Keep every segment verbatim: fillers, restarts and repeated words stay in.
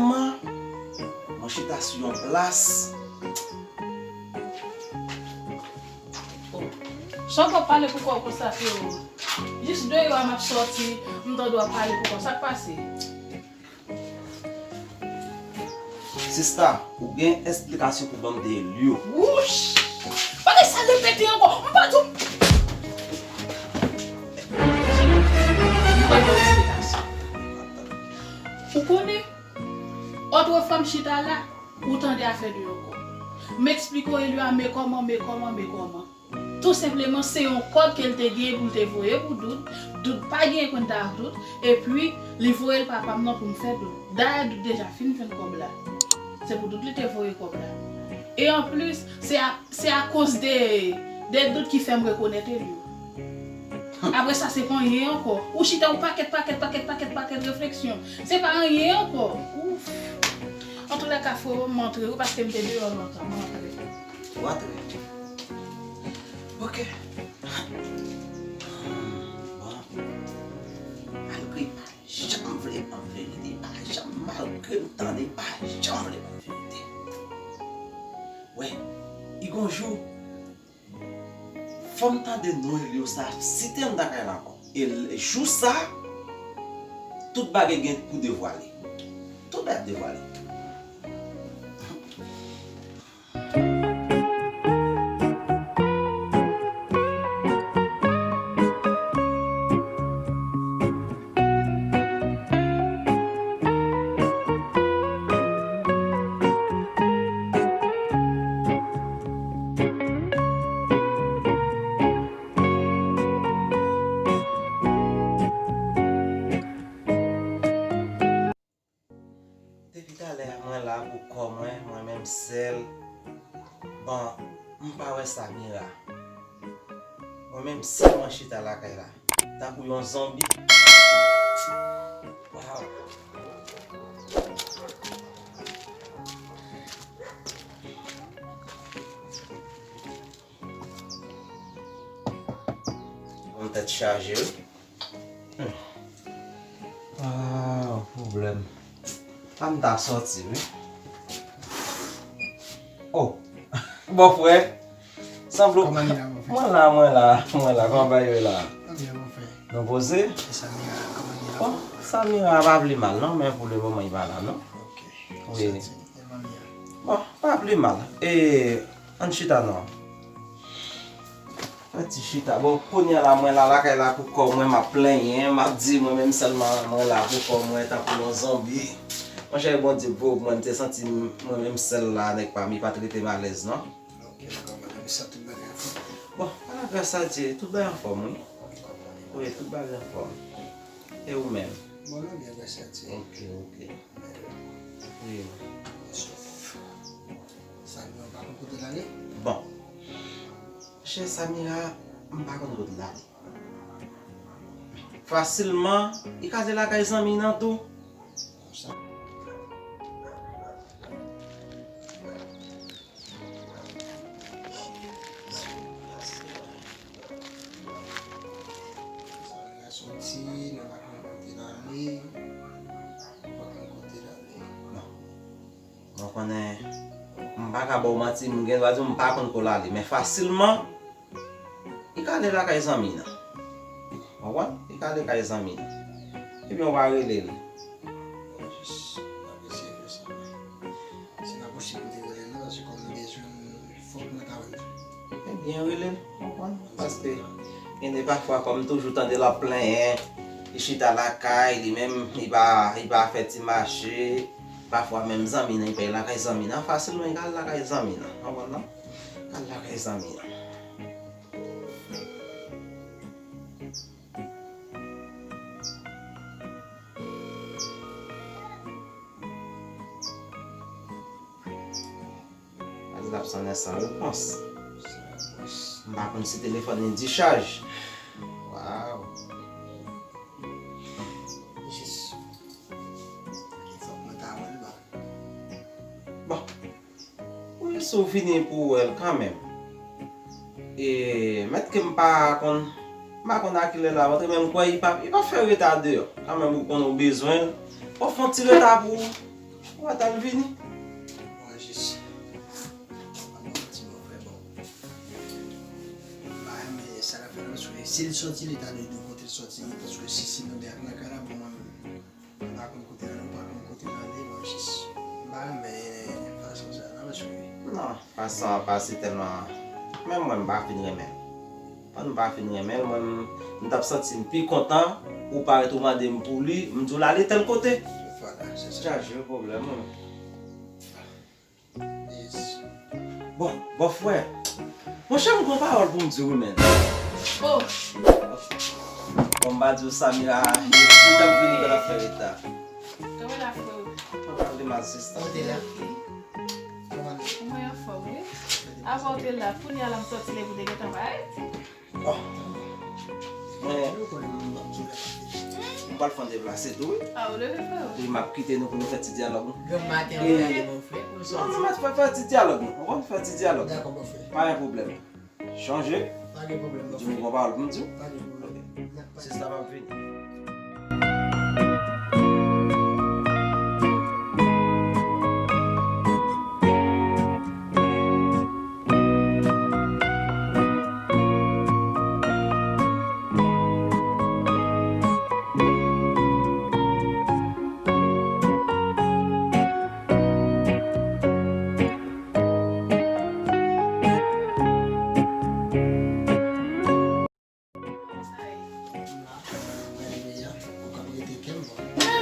Mwen chita sou yon plas. Sa w ap pale pou kò w konsa, Fero? Jis deyò a m ap sòti, m tande w ap pale pou kò w. Sa k pase? Sista, ou gen esplikasyon pou ban m de Elio. Wouch! Pa gen sa repete ankò. M pa di w. M pa gen esplikasyon. Ou konnen, otrefwa m chita la, ou tande afè de yon kòb. M eksplike w, Elio a, men kòman, men kòman, men kòman. Tou senpleman, se yon kòb ke l te genyen pou l te voye pou Doud. Doud pa genyen kontak ak Doud. Epi, li voye l papa m nan pou m fè Doud. Dayè, Doud deja fin jwenn kòb la. Se pou Doud li te voye kòb la. E anplis, se a, se akoz de, de Doud ki fè m rekonèt Elio. Apre sa, se pa anyen ankò. Ou chita, ou pakèt, pakèt, pakèt, pakèt, pakèt refleksyon. Se pa anyen ankò. Ouf. Antoulèka, Fero, m antre wi, paske m te deyò lontan. M antre. Ou antre. Ok. Bon. Malgre pa janm vle ban m verite, pa janm, malgre m tande, pa janm vle ban m verite. Wè, i gon jou, fò m tande non Elio sa site anndan kay la ankò. E l-, jou sa, tout bagay gen pou devwale. Tout bagay ap devwale. Depi talè a mwen la pou kò mwen, mwen menm sèl. Bon, m pa wè Samira. Mwen menm sèl mwen chita lakay la, tankou yon zonbi. Waw. Yon tèt chaje wi. Hmm. Ah, pwoblèm. Sa m ta sòti wi. Oh. Bòfrè. Sanble. Kòman li la, bòfrè? Mwen la, mwen la, mwen la. Kòman bagay yo la? Trè byen, bòfrè. Nou poze? E Samira, kòman li la? Bon, Samira pa pli mal non, men pou le moman li pa la non. Ok. Wi. Sa di, e manmi a? Bon, pa pli mal. E, ann chita non. Yon ti chita. Bon, kounye a la, mwen la lakay la pou kò mwen, m ap plenyen, m ap di mwen menm sèlman, mwen la pou kò mwen, tankou yon zonbi. Monchè, Bondye bon, mwen te santi m, mwen menm sèl la, nèg pa m, li pa t rete m alèz, non. Ok, dakò, mwen menm sa tout bagay anfòm. Bon, pa la gras a Dye, tout bagay anfòm, wi. Wi, tout bagay anfòm. E ou menm? Bon, nou byen, gras a Dye. Ok, ok. Wi. Sof. Samira, ou pa konn kote l ale? Bon. Chè Samira, m pa konn kote l ale. Fasilman, li ka ale lakay zanmi nan tou. Konsa. Samira soti, nou pa konn kote l ale. Nou pa konn kote l ale. Bon. Mwen konnen, m pa ka ba w manti, m gen dwa di w m pa konn kote l ale, men fasilman, li ka ale lakay zanmi nan. Ou konprann? Li ka ale kay zanmi nan. Ebyen, w va rele l. Jis, m ap eseye fè sa. Se pa posib pou te rele l non, paske kòm m bezwen l, fòk mwen ta wè l. Ebyen, rele l, ou konprann? Paske, gen de pafwa, kòm m toujou tande l ap plenyen, li chita lakay, li menm, li pa, li pa fè ti mache. Pafwa menm zanmi nan, li pa lakay zanmi nan, fasilman li ka al lakay zanmi nan. Konprann non? Al lakay zanmi nan. Al l ap sonnen san repons. M pa konn si telefòn li dichaj. Waw. Jis. Fòk mwen ta wè l ba. Bon. Wi, si w vini pou w wè l kanmenm. E, mèt ke m pa konn, m pa konn a kilè l ap rantre, men m kwè li p ap, li p ap fè reta deyò. Kanmenm, ou konnen w bezwen l. Ou fè yon ti reta pou ou. Ou pa t al vini? Mwen jis. Mwen bon, ti bon, frè, bon. M pa renmen sa l ap fè la, paske si l sòti, li ta dwe di w kote l sòti, paske si, si nou de ak nan kay la, bon, mwen menm, m pa konn kote l ale, ou pa konn kote l ale, mwen jis. M pa renmen fason sa la, paske. Non, fason an pase tèlman. Menm mwen, m pa fin renmen. Pandan m pa fin renmen l, mwen, m, m t ap santi m pi kontan, ou parèt ou mande m pou li, m di w l ale tèl kote. Vwala, se sa. Chaje pwoblèm, wi. Yes. Bon, bòfrè. Monchè, m gon pawòl pou m di w, wi, men. Oh. Bon, m pa di w Samira, li t ap vini, l ap fè reta. Kòman la, frè? Mwen pale de m asistan. Ou te la? Kòman? Mwen anfòm, wi. Avan w te la, kounye a la m sòti lè pou te gentan parèt. Oh. Mwen, mwen pral fè yon deplase tou, wi. Ah, ou leve, frè? Wi, m ap kite nou pou nou fè ti dyalòg nou. Granm maten, ou ale, mon frè, pou nou sòti. Non, non, m ap fè, fè ti dyalòg nou. Ou konn fè ti dyalòg. Dakò, mon frè. Pa gen pwoblèm. Chanje. Pa gen pwoblèm, mon frè. Di m yon pawòl pou m di w. Pa gen pwoblèm. Ok. Sista, m ap vini.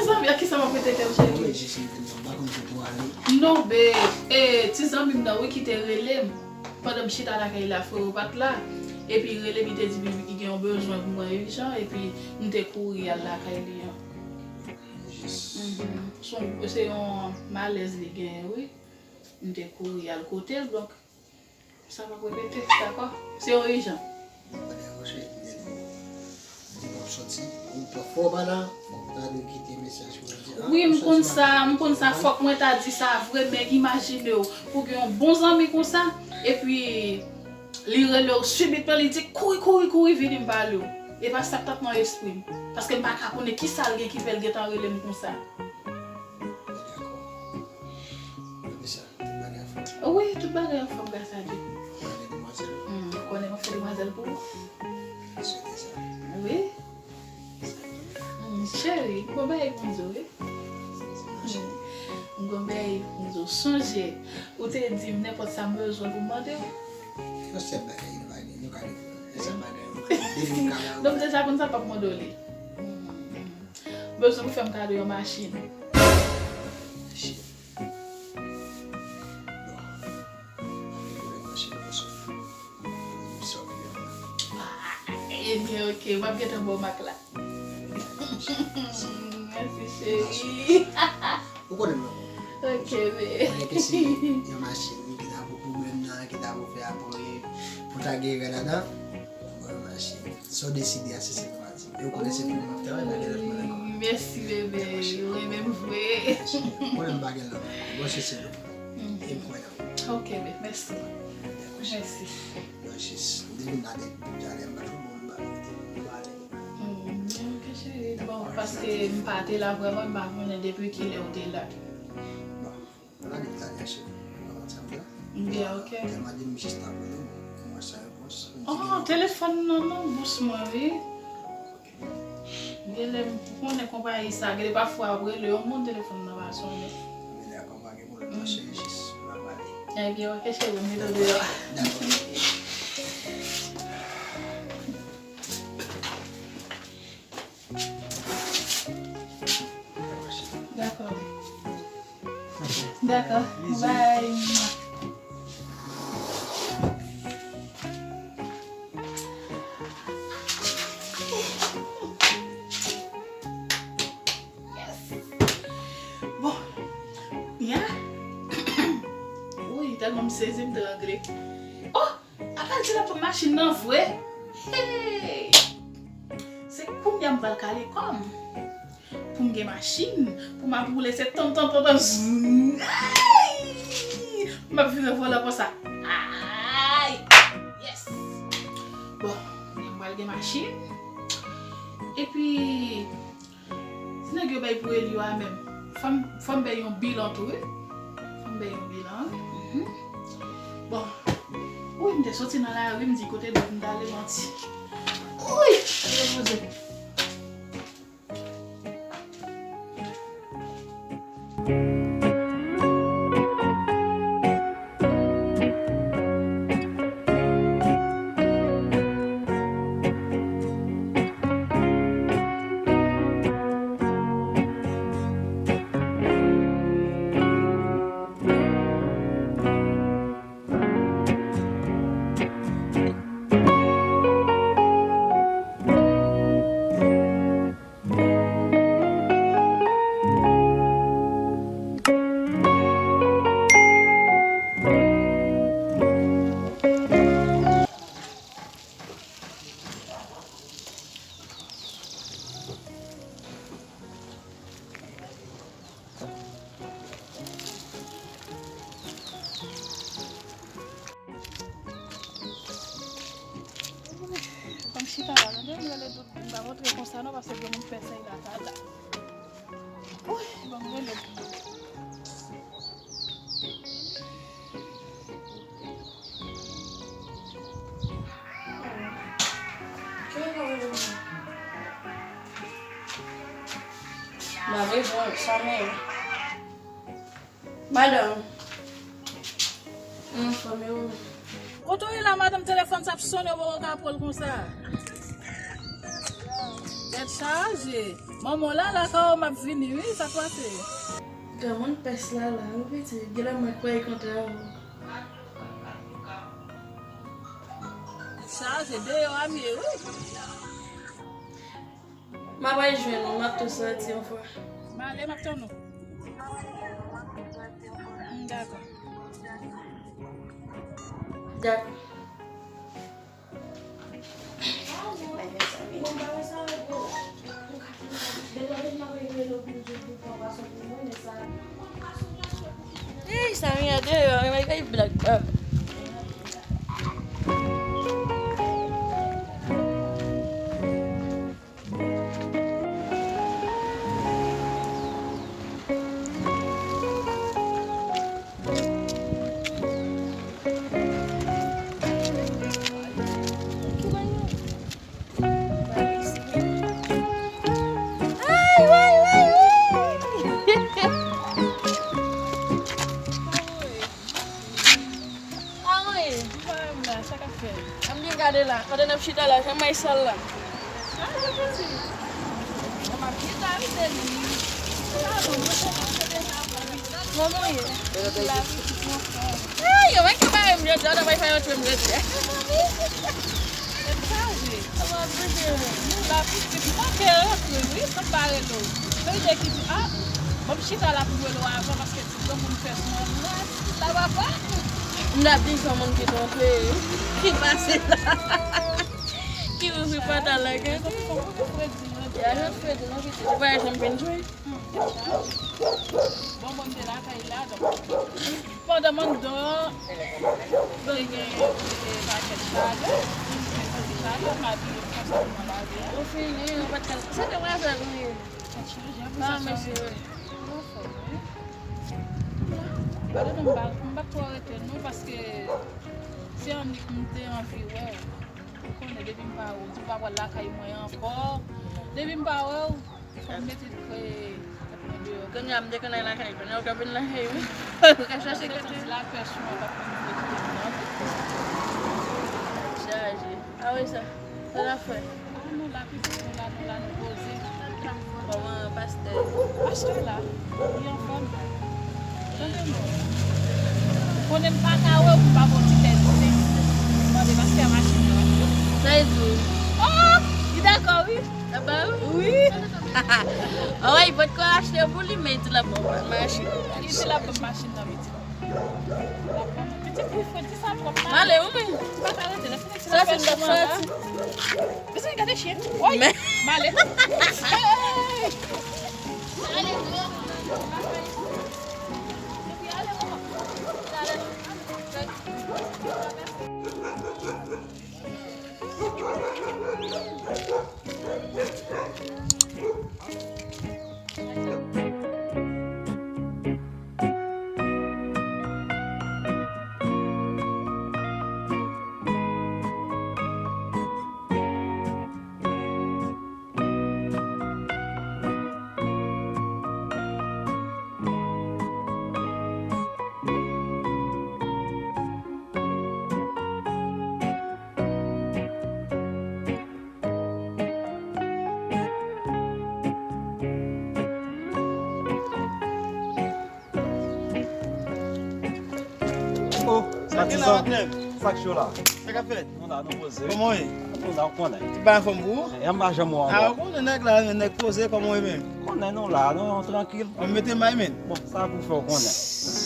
Mezanmi, ak kisa m ap rete kè m, cheri? Non, babe. E, ti zanmi m nan, wi, ki te rele m pandan m chita lakay la, frè w pa t la. Epi, li rele m, li te di m li gen yon bezwen pou mwen ijan, epi m te kouri al lakay li an. Mhm. Se yon, se yon malèz li genyen, wi. M te kouri al kote l, donk, sa p ap repete, dakò? Se yon ijan. Pandan yo cheri, m te di w, di m w ap sòti, ou pa fò pa la, fòk w ta dwe kite mesaj pou yo di, ah, wi, m konn sa, m konn sa, fòk mwen ta di sa vre, men imajine w, pou gen yon bon zanmi konsa, epi li rele w sibitman, li di, kouri, kouri, kouri, vini m pale w. E pa sa k t ap nan espri m. Paske m pa ka konnen kisa l gen ki fè l gentan rele m konsa. Wi, tout bagay anfòm, gras a Dye. Ou konnen demwazèl? Hmm, ou konnen m ap fè demwazèl pou ou. Wi. Hmm, cheri, m gon bagay pou m di w, wi. Hmm, m gon bagay pou m di w. Sonje, ou te di m nenpòt sa m bezwen pou m mande w. Yon sèl bagay, nou pa gen, nou ka gen. Yon sèl bagay, nou ka gen. Depi m ka la, donk, deja konn sa p ap mande w li. Hmm. Bezwen pou fè m kado yon machin. Machin. Bon. Pa gen pwoblèm, machin, bon, so. Sa w vle. Ah, ebyen, ok. M ap gentan ba w mak la. Mèsi, cheri. Ou konnen m nan. Ok, babe. Konnen ke se yon machin ki ta pou pwoblèm nan, ki ta pou fè apre, pou ta gen rè ladan. Bon, machin. Sa w deside a, se sa k pati. E ou konnen se pou mwen k travay, pa gen lòt moun ankò. Mèsi, bebe. Ou renmen m vre. Mèsi. Ou konnen m pa gen lòt. Bon, se se nou. E m kwè nan ou. Ok, bebe. Mèsi. Mèsi. Mwen jis, depi m gade talè m pa twò bon, m pa mete m pale. Hmm, ok, cheri. Bon, paske m pa te la vrèman, m pa konnen depi kilè ou te la. Bon. Mwen lage m talè cheri. Ou konprann sa m di la? Byen, ok. Tèlman di m jis t ap rele m, mwen san repons. Oh, telefòn nan nan bous mwen, wi. Genlè m konnen konpayi sa, genlè pafwa w ap rele yon moun telefòn nan pa sonnen. Genlè konpayi pou l mache jis nan pale. Ebyen, ok, cheri, m rete deyò. Dakò. Dakò. Dakò. Bye. Yes. Bon. Ya. Wi, tèlman m sezi, m trangle. Oh! Apa l di l ap pran machin nan vre? Hey! Se kounye a m pral kale kò m. Pou m gen machin, pou m ap woule se tan, tan, tan, tan, zzz, ay! M ap vire volan konsa. Ay! Yes! Bon, m pral gen machin. Epi, ti nèg yo bay pou Elio a menm. Fò m, fò m bay yon bilan tou, wi. Fò m bay yon bilan, wi. Mhm. Bon. Wi, m te soti nan lari, m di kote dòt m t ale, manti. Wi, m te poze. Ban m chita la, tande, m rele Doudou, m pa rantre konsa non, paske gen moun fè sèy la, tata. Wi, ban m rele. Mare bon, sa men. Madanm. Anfòm, e ou menm? Kote w ye la, madanm, telefòn sa ap sonnen, ou poko ka pran l konsa. Tèt chaje. Manman w la, lakay ou m ap vini, wi, sa k pase? Granmoun pès la, la, wi, pitit, genlè mwen kwè kontrè a ou. Tèt chaje, deyò a m ye, wi. M ap al jwenn ou, m ap tou soti yon fwa. M ale, m ap tann ou. Mm, dakò. Dakò. Ey, sa m gade yo, yo bay blak. Awoye. Mwen la, sa k ap fèt? An byen gade la, pandan n ap chita la, jan may sal la. Sa jan piti. Mwen ap chita, wi, tèt li. Sa bon, mwen se mwen se deja. Manman ye. La pitit mwen fò. Ay, yo, mwen ki bare m jodi a, nan bay fè yon twe m jodi a. Tèt chaje. Sa va bebe. La pitit manke rantre, wi, san bare nou. Se ide ki di, a, bon, m chita la pou m rele w avan, paske Granmoun fè sou mwen, la, la papa. M t ap di se yon moun ki twonpe, ki pase la. Ki ouvri pòt la, gade. Ya, jan fredi, non, pitit. Ou pa janm vin jwe. Bon, bon, m te lakay la, donk. Pandan m anndan, te gen, e, pakèt chalè, m te santi chalè, m abiye m konsa pou m al lave a. Ou fini, ou pa t ka, se te mwen avè l, wi. Tèt chaje, apre sa, mesye. Mwen anfòm, wi. Gade non, m pa, m pa t twò rete non, paske se annik m te anvi wè w. Ou konnen, depi m pa wè w, di w pa pral lakay mwen ankò. Depi m pa wè w, fò m mete kreye tèt mwen deyò. Kounye a m te konn al lakay, kounye a ou ka vin lakay mwen. Ou ka chache kote. Lapè sou mwen, pa konn kote m nan. Chaje. A wi sa. Sa n ap fè? Ah, nou la, pitit, nou la, nou la, nou poze. Kòman pastè? Pastè la, li anfòm. Tande non. Konnen m pa ka wè w pou m pa ba w ti tèt. Mande pastè a machin nan. Sa e di w? Oh! Li dakò, wi. Aba wi? Wi. Anwey, li potko achte pou li, men li di l ap ban m machin. Li di l ap ban m machin nan, pitit. Pitit, li fè di sa twòp. Male, ou menm. Ou pa ka rete, lè fini ti lapè sou mwen la. Soti, m t ap soti. Bezwen gade chyen. Woy, male. Hey! Oh, sa ki la, patizan, patnè m? Sa k cho la? Sa k ap fèt? Nou la, nou poze. Kòman w ye? Nou la, ou konnen. Tout bagay anfòm pou ou? E, m pa janm wè w ankò. A, ou konnen nèg la, nèg poze, kòman w ye menm? Konnen nou la, nou trankil. An mete may, men. Bon, sa pou fè w konnen.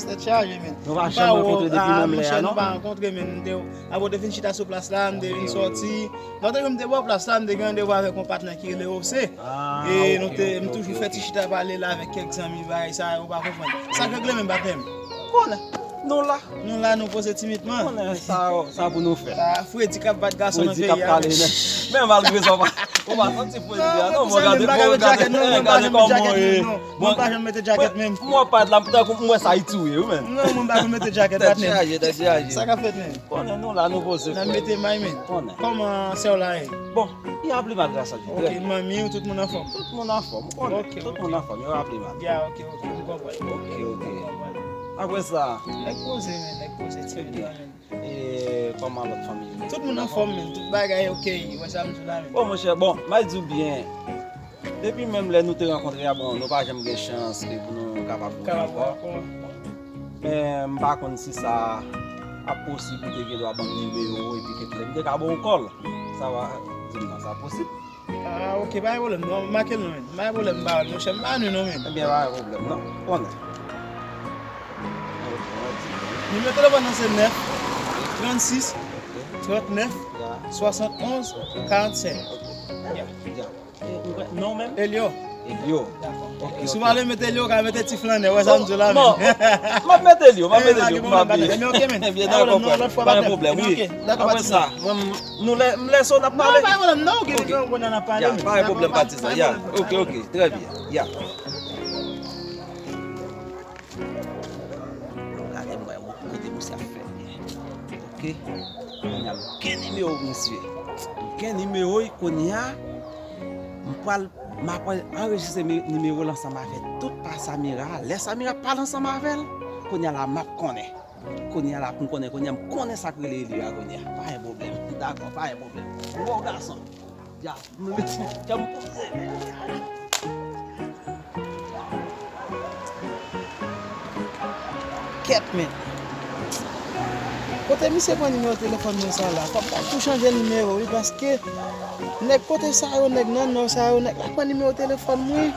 Tèt chaje, men. Nou pa janm rankontre depi menm lè a, non? Nou pa rankontre, men. M te, apre w te fin chita sou plas la, m te vin sòti. Lòt jou m te bò plas la, m te gen randevou avèk yon patnè ki rele Ose. E nou te, m toujou fè ti chita pale la avèk kèk zanmi, bagay sa yo, ou pa konprann. Sa k regle menm, patnè m? Konnen. Nou la. Nou la, nou poze timidman. Konnen sa, sa pou nou fè. A, fredi k ap bat gason nan peyi a. Fredi k ap kale nèg. Men malgre sa, ou pa, ou pa santi fredi a, non, mwen gade, mwen gade, gade kòman w ye. Mwen pa janm mete jakèt menm. Mwen pa la, tankou mwen sa Ayiti w ye, wi, men. Non, mwen pa janm mete jakèt, patnè m. Tèt chaje, tèt chaje. Sa k ap fèt menm? Konnen nou la, nou poze. N ap mete may, men. Konnen. Kòman sè w la ye? Bon, li a pli mal, gras a Dye. Ok, manmi w, tout moun anfòm? Tout moun anfòm, ou konnen. Ok, tout moun anfòm, yo a pli mal. Ya, ok, ok, m konprann. Ok, ok. Apre sa? Nèg poze, men, nèg poze, timid la, men. E kòman lòt fanmi yo? Tout moun anfòm, men. Tout bagay ok, wè sa m di w la, men. Bon, monchè, bon, m a di w byen. Depi menm lè nou te rankontre a, bon, nou pa janm gen chans ke pou nou kapab wè ankò. Men m pa konn si sa ap posib, ou te gen dwa ban m nimewo w epi kèk lè m te ka ba w kòl. Sa va, di m non, sa posib? A, ok, pa gen pwoblèm, non, make l non, men. Pa gen pwoblèm, m ba w l, monchè, m pa nou non, men. Ebyen, pa gen pwoblèm, non. Konnen. Nimewo telefòn nan se nèf, trannsis, trannèf, swasannonz, karannsenk. Ya. Ya. Non menm? Elio. Elio. Dakò. Ok, ok. Si w pa vle mete Elio, w ka mete ti flannè, wè sa m di w la menm. M ap mete Elio, m ap mete Elio, m pa bliye. Ebyen, ok, men. Ebyen, dakò, pa gen pwoblèm, wi. Apre sa, mwen, nou lè, m lèse w n ap pale. Non, pa gen pwoblèm, non, ok, ok, kounye a n ap pale, men. Ya, pa gen pwoblèm, patizan, ya. Ok, ok, trè byen, ya. Gade m wè kote misye ap fè byen. Ok. Kounye a m gen nimewo misye. M gen nimewo l, kounye a m pral, m ap pral anrejistre nimewo l ansanm avè tout pa Samira. Lè Samira pale ansanm avè l, kounye a la m ap konnen. Kounye a la pou m konnen, kounye a m konnen sa k rele Eli a kounye a. Pa gen pwoblèm. Dakò, pa gen pwoblèm. Gwo gason. Ya, m leve ti kè m poze. Kèt, men. Kote misye pran nimewo telefòn mwen sa la? Fòk mwen tou chanje nimewo, wi, paske nèg kote sa yo, nèg nan nò sa yo, nèg la pran nimewo telefòn mwen.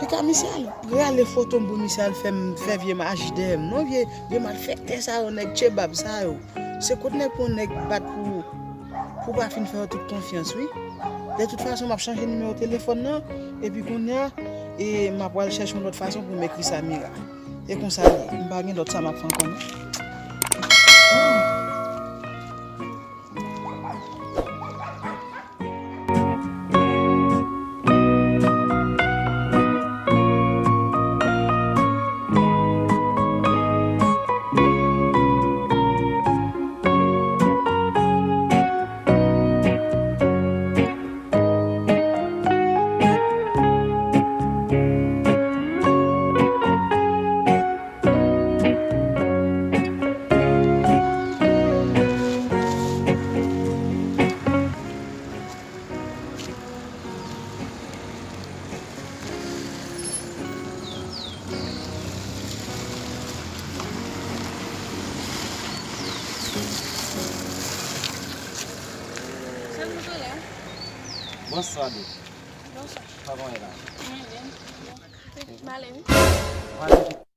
Pika misye al rale foto m pou misye al fè m, fè vye maji dèyè m, non, vye, vye malfektè sa yo, nèg tchebab sa yo. Se kote nèg pran nèg bat pou, pou pa fin fè yo tout konfyans, wi. De tout fason, m ap chanje nimewo telefòn nan, epi kounye a, e, m ap pral chèche yon lòt fason pou m ekri Samira. E konsa l ye, m pa gen lòt sa m ap fè ankò, non. Sèl mwen la. Bonswa, Dou. Bonswa. Kòman w ye la? Mwen byen. Mwen byen. Male wi. Male.